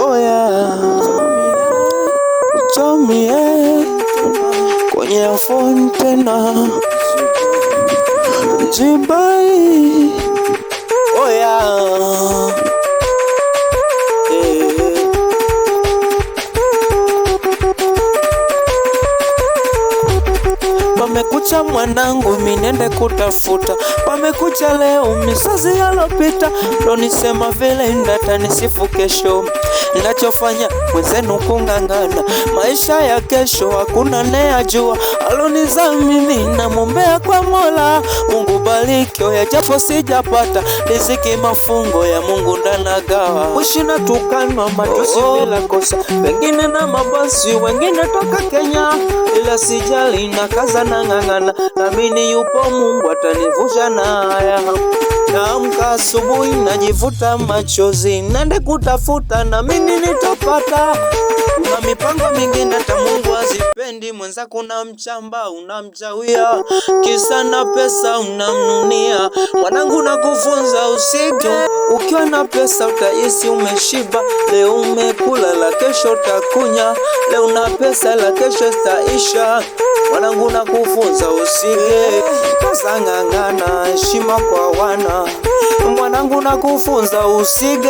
Oh yeah, chomie kwenye phone tena jibai. Oh yeah, eh. Pamekucha mwanangu, minende kutafuta. Pamekucha leo, misazi yalopita lonisema vile ndata nisifu kesho. Nachofanya mwenzenu kung'ang'ana, maisha ya kesho hakuna neyajua. Aloniza mimi namwombea kwa Mola, Mungu bariki oya, japo sijapata riziki, mafungo ya Mungu ndanagawa. Mwishi na tukanwa matusi bila kosa, wengine na mabasi, wengine toka Kenya, ila sijali na kaza na ng'ang'ana, naamini yupo Mungu atanivusha na haya. Naamka asubuhi najivuta machozi, nende kutafuta na mimi nitapata. Kuna mipango mingine hata Mungu hazipendi, mwenzako unamchamba unamchawia, kisa na pesa unamnunia. Mwanangu nakufunza usige, ukiwa na pesa utahisi umeshiba. Leo umekula la kesho utakunya, leo una pesa la kesho itaisha. Mwanangu nakufunza usige, kaza ng'ang'ana, heshima kwa wana. Mwanangu nakufunza usige.